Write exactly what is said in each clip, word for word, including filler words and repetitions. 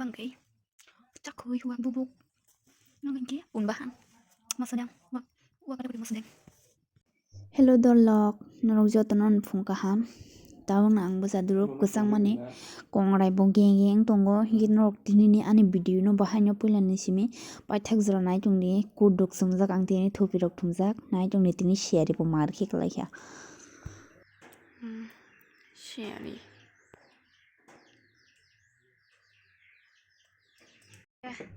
Okay. Chakhui wa bubuk. Nang ke pun bahan. Masodang. Wa wa kada kuri masodang. Hello dorlok, norok jotono phung kaham. Tabukno ang bwsa duruk kwchangmani kongrai bo geng geng tongo. Hingke norok tinini ani video no bahaino puilani simi paithak jora nai tongdi. Kuduk sumjak ang tini thupirok thumjak nai tongdi tini siyari bo mar khe kwlaikha. Hmm, siyari.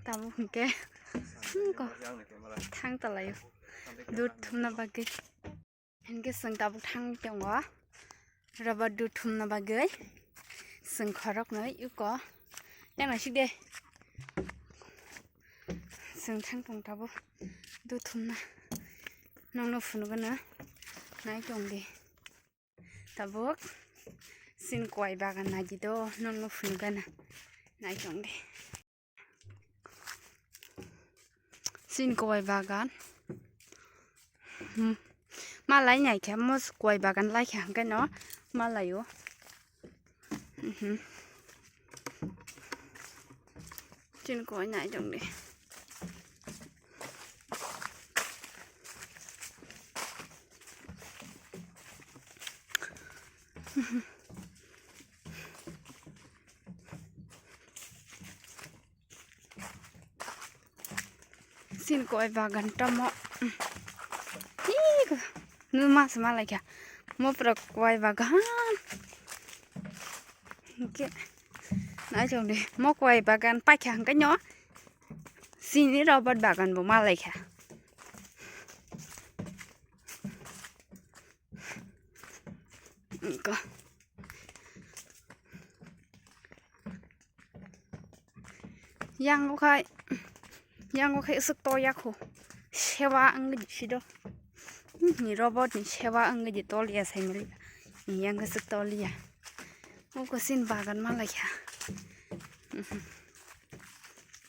Tabuk hingke, hmm, ko, thang talaio. Dut thumna bagwi. Hingke chwng tabuk thang tongo. Rubber dut thumna bagwi. Chwng khoroknwi uko. Yang naisik de. Chwng thang tong tabuk. Dut thumna. Nongno phunugana. Nai tongdi. Tabuk sin kowai bagan naidi do, nongno phunugana. Nai tongdi. Sin kowai bagan. Hmm. Ma lai nai khe, mo kowai bagan lai khe hingke no ma laio. Mhm. Sin kowai nai tongdi. Sin kowai bagan tamo. Ih, numa se malaikha. Mo pura kowai bagan. Hingke, nai tongdi. Mo kowai bagan paikha hingke no. Sini rubber bagan bo malaikha. Hingke. Yang khai, yang khai aswk to yakho. Sewa wngwi di sido. Ni robot ni sewa wngwi di tol ya sai mali. Ni yang aswk tol ya. O ko sin bagan malaikha.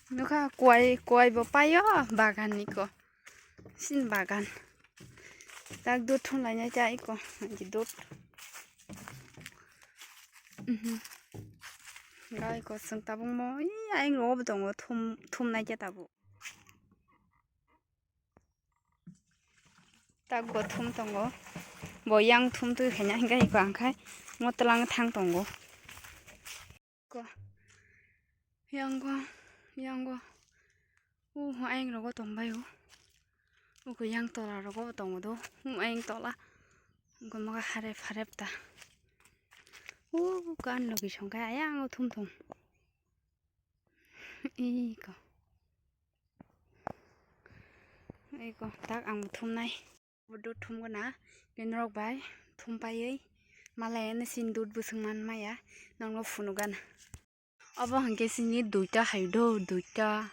Nukha kowai, kowai bo paio bagan ni ko. Sin bagan. Tak dut thum lainai ta iko. Nangji dut. Mhm. Ga iko chwng tabuk mo. Ih, ayang rogo bo tongo. Thum, thum nai khe tabuk. Tak bo thum tongo. Bo yang thum twi khaina hingkha iko ang khai. Mo twlang thang tongo. Ko. Yango, yango. Uho ayang rogo tongbaio. Uko yang tola rogo tongo do. Um ayang tola. Uko maga harep harep ta. Uko an logi songkai ayang o thum thum. Iko. Iko tak ang thumnai. Bo dut thum gana, norok bai thum paiwi malai ani sin dut bwswng man maya, nokno phunuk gana. Obo hwnkhe sini duita hai do, duita.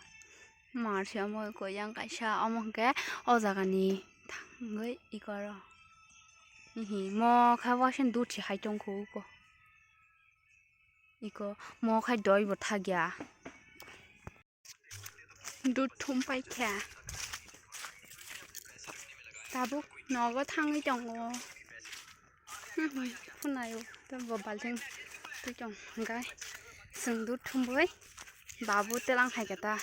Mar se omo koyang kaisa, omo hwnkhe o jaga ni thangwi iko aro. Hihi mo kha waisa dut se hai tongkho uko. Iko mo khai doi bo thakya. Dut thum paikha. Tabuk nogo thangwi tongo. Hmm, phunayo tei bo balting twi tong hwnkhe chwng dut thumwi babu telang hai khe ta.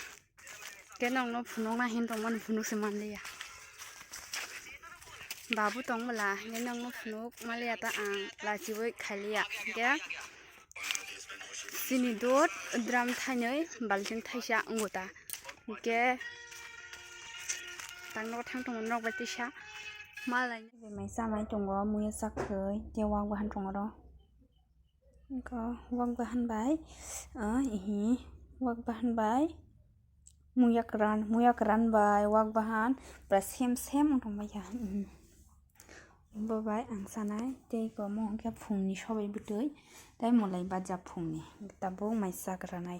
Khe nokno phunukna hin tongmani phunuk se manliya. Babu tong bwla hwnkhe nokno phunuk manliya ta ang lachiwi khailiya. Hwnkhe Chini dut drum thainwi balting thaisa wngo ta. Hwnkhe tangnogo thang tongo norok bai tisa. Malai mai chamai tongo muya chakhwi tei wak bahan tongo oro. Wngkha wak bahan bai, ah, ihi, wak bahan bai muya kwran, muya kwran bai wak bahan pura same same wng tongbaikha. Bo bai ang sanai tei omo hwnkhe phungni sobai bwtwi tei mwlai bajak phungni tabuk mai chagra nai.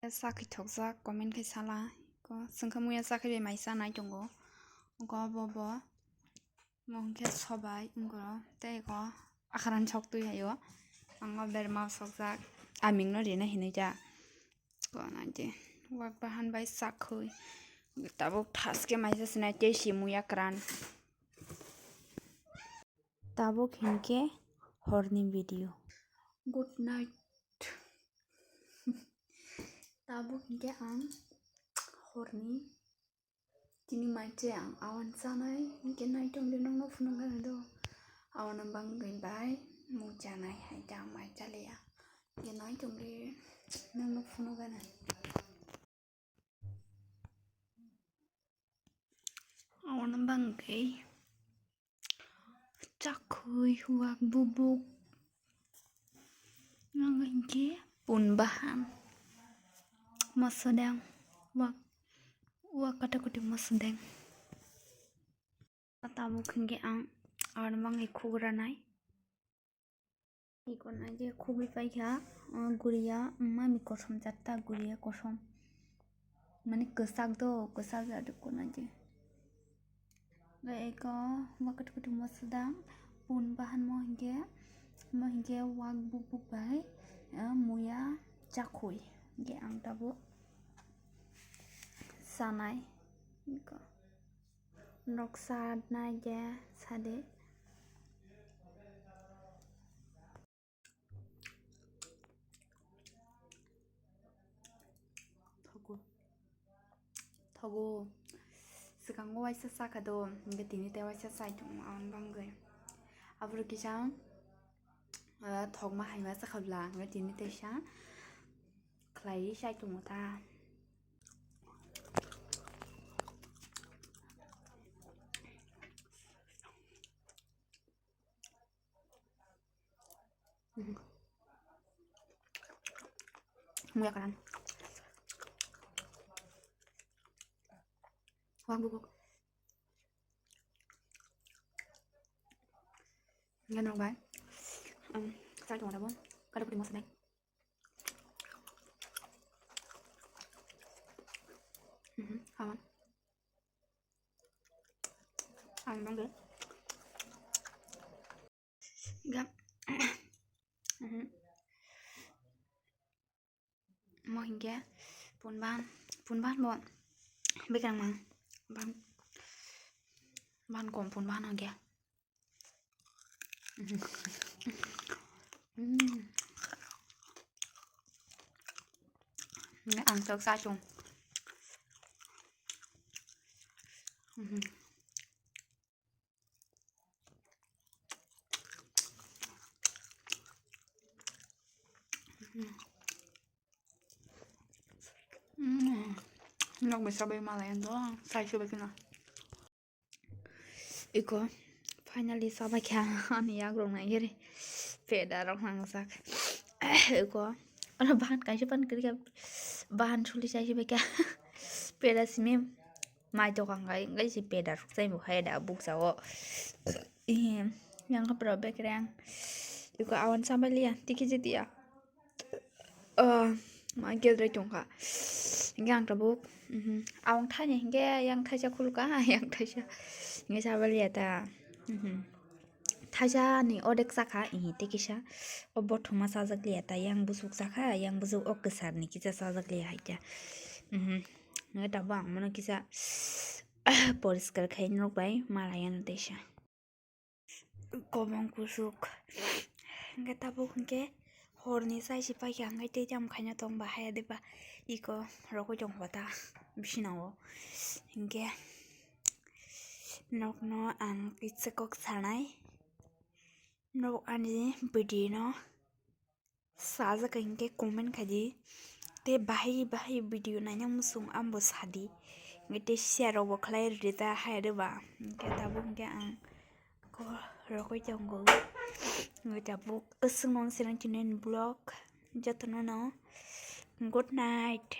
Chakhi thokjak comment khai sala ko chwngkha muya chakhi bai mai chanai tongo. Go bo bo mo hwnkhe sobai wngkha tei go akharan sok twi haio. Ang o berma sokjak aming no rina hinui ja. Ko nai de wak bahan bai chakhwi tabuk thaske mai jasinai tei si muya kwran. Tabuk hinkhe horni video. Good night. Tabuk hinkhe ang horni tini mai che ang awan chanai hinkhe naitok de nokno phunukgana do. Awan bangwi bai mung chanai hai ta mai chaliya hinkhe naitok de nokno phunukgana. Awan bangwi chakhwi wak bubuk. Ang hinkhe pun bahan mosodeng wak wak kata kati mosodeng. Tabuk hinkhe ang awan bangwi khugranai. Iko naidi khugwi paikha, ah, guriya mami kosom chatta guriya kosom. Mani kwchak do, kwchak ya do ko naidi. Ga eko wakat kutu mosodang pun bahan mo hinkhe, mo hinkhe wak bubuk bai, ah, muya chakhwi. Hinkhe ang tabuk sanai. Iko. Noksa naide sade. Thogo. Thogo. Swkango waisa sakha do, hinkhe tini tei waisa chai tongo, aboni bangwi. Aboro kisa, ah, thokma haima sakha bwla, hinkhe tini teisa khlaiwi chai tongo ta. Muya karan. Wak bubuk. Ganok bai. Um, sal tongo dabo. Kada pudi mosodeng. Mhm, awan. Ang bangde. Ga. Mhm. Mo hinkhe pun bahan, pun bahan bo bekerang mang. Bahan, bahan kom pun bahan hinkhe. Mm. Ang sok sa chung. Mm. Mm. Nok mesa bai malai ando, sai se bai kena. Iko, finally, sabai kha, ani yak rok nai gere. Peda rok nang sak. Iko, oro bahan kaisa pan kiri kha, bahan suli sai se bai kha. Peda simi, mai to kang kai, kai si peda rok sai bo hai da buk sa o. Ih, yang kha pro bekerang. Iko awan sabai liya, tiki jiti ya. Oh, ma gedrai tongkha. Hinkhe ang tabuk, mhm, awang thani hinkhe yang thaisa khulukha, yang thaisa. Hinkhe sabaliya ta, mhm. Thaisa ni odek chakha, ihi tei kisa. O bothoma chajak liya ta, yang busuk chakha, yang busuk o kwsar ni kisa chajak liya hai ta. Mhm. Hinkhe tabuk ang mano kisa poriskar khai nok bai malai ano teisa. Kobong kusuk. Hinkhe tabuk hinkhe horni chai si paikha, hinkhe tei tamo khaina tong ba haya de ba iko rogwi tong kho ta bisingo. Hinkhe nokno ang kisa kok sanai. Nok ani video no sajak hinkhe comment khaidi. Tei bahai bahai video naina muchung ambo sadi. Hinkhe tei share rokbo khlai rwdi ta hai rwba. Hinkhe tabuk hinkhe ang ko rokoi tongo. Hinkhe tabuk kwchwng no swnam tini vlog. Jotono no good night.